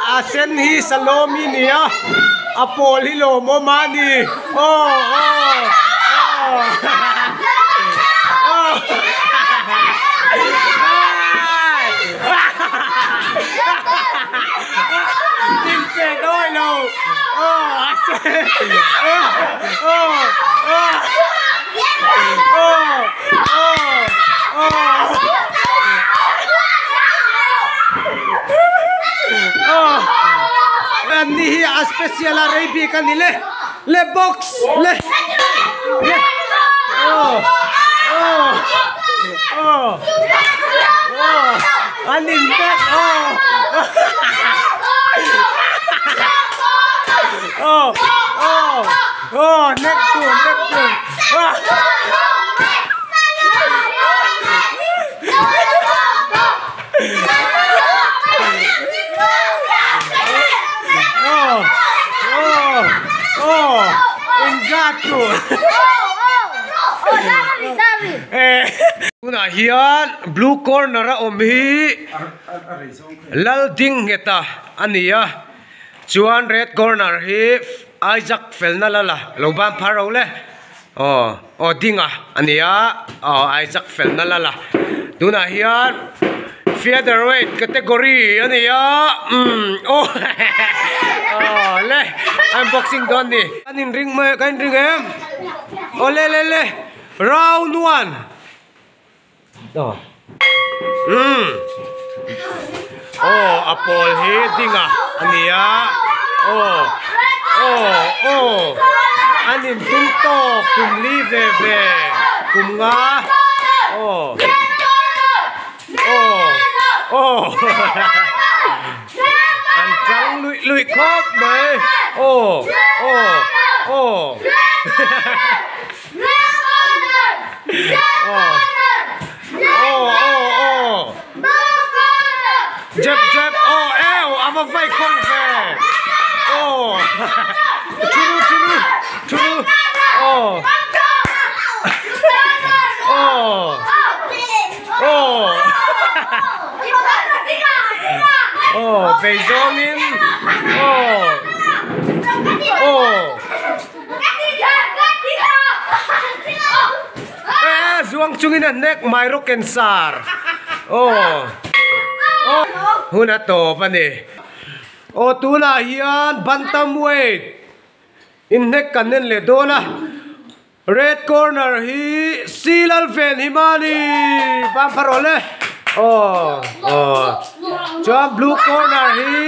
A sen hi Salomi nia a pawl hi lawmawm a ni aw aw aw aw Inpe dawi lo aw a sen aw aw aw aw aw aw an ni hi a special a rei bik a ni le le box le le aw aw aw aw an in vek aw aw aw aw nek tur nek tur Tunah hian blue corner a awm hi Laldingheta a ni a chuan red corner hi Isaac felna lala lo ban phar ro le. Aw aw dinga a ni a aw Isaac felna lal a tunah hian featherweight category a ni a umm aw aw le unboxing dawn ni kan inring mai kan inring em aw le le le round one aw umm aw a pawl hi dinga a ni a aw aw aw an in tum tawk kum li ve ve kum nga aw aw aw an tang luih luih khawp mai aw aw aw. Jep jep aw eu a va vai khawng ve aw thuru thuru thuru aw aw aw aw vei zawngin aw aw. Eh zuang chungin a hnek mai rawk en sar aw aw hun a tawp a ni aw tunah hian bantam weight inhnek kan en leh dawn a red corner hi Silalfen Himani ban phar awl e aw aw chuan blue corner hi.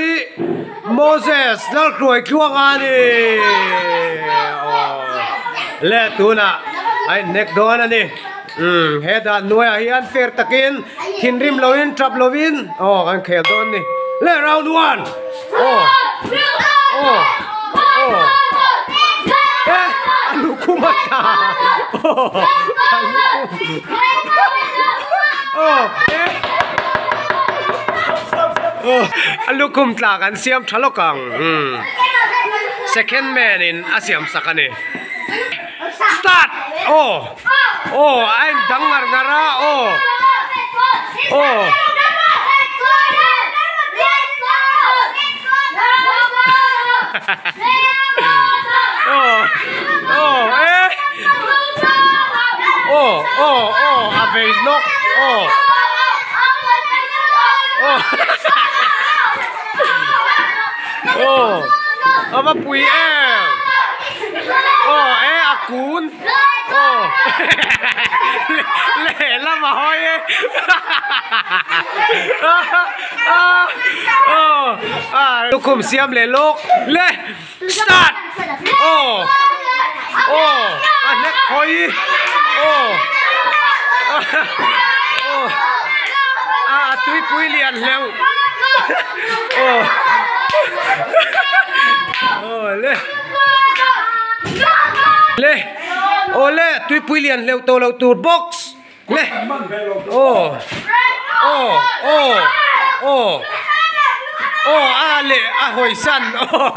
Moses Lalhruai tluang a ni aw le tunah a inhnek dawn a ni umm he dan hnuaiah hian fair takin thinrim loin tap loin aw kan khel dawn a ni le round one aw aw aw eh a lukhum a tla aw a lukhum aw eh. A lukhum tlak an siam tha lawk ang second man in a siam sak a ni start aw aw a in dang ngar ngar a aw aw aw aw eh aw aw aw a vei hnawk aw. Aw a va pui em aw e a kun aw lehlam a hawi e aw lukhum siam leh lawk le start aw aw a hnek hawi aw aw a tuipui lian hleuh aw aw le le aw le tuipui lian hleuh tawh loh tur box le aw aw aw aw aw a leh a hawi san aw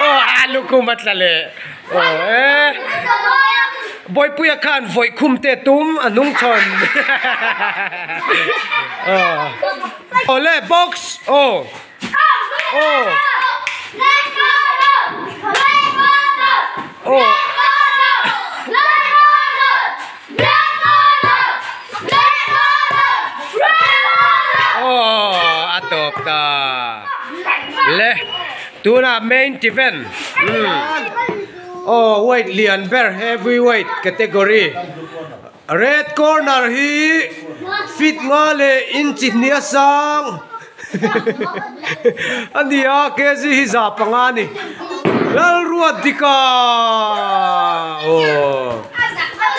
aw a lukhum a tla leh aw e. Bawihpuia khan vawih khum te tum a hnung chhawn aw le box aw aw aw aw a tawp ta le tunah main event Aw weight lian ber heavy weight category red corner hi feet nga leh inch hnih a sang a ni a kg hi za panga a ni Lalruatdika aw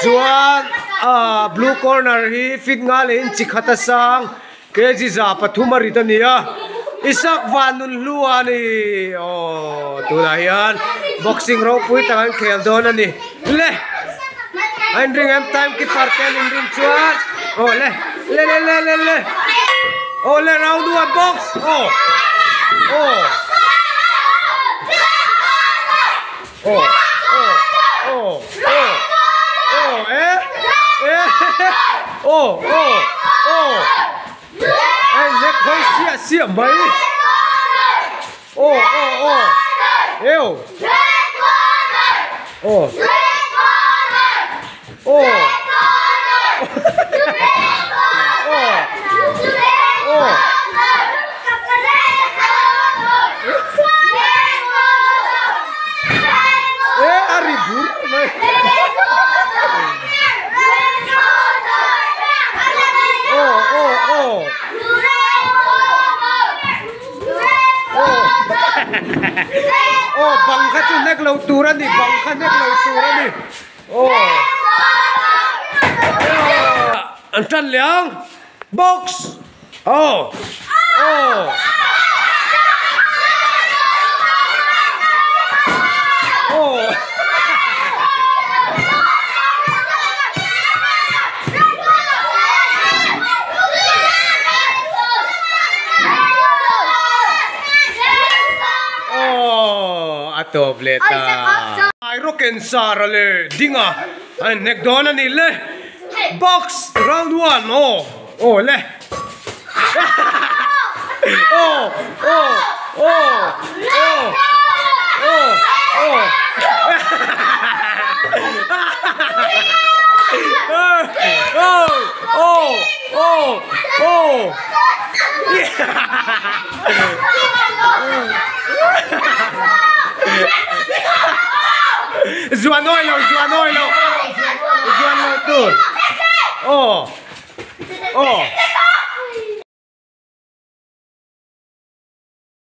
chuan ah blue corner hi feet nga leh inch khat a sang. Kg 300 a rit a ni a, Isak van nun hlu a ni. Aw, tunah hian boxing ropui tak an khel dawn a ni. Le, a inring em time keeper te an inring chuan aw le, le le le le le, aw le round one box, aw, aw, aw, aw, aw, aw, aw, e, e, aw, aw, aw, a inhnek hawi siah siah mai, aw, aw, aw, eu, aw, aw, aw, aw. E a ri bur mai. Aw aw aw. Aw bang kha chu hnek lo tur a ni bang kha hnek lo tur a ni aw. An tan leh ang box aw aw. Aw a tawp leh ta. Rock and Sara leh Dinga a inhnek dawn a ni le. Box round one aw aw le aw aw aw aw aw aw aw aw aw aw Zuan awi lo zuan awi lo zuan lo tur aw.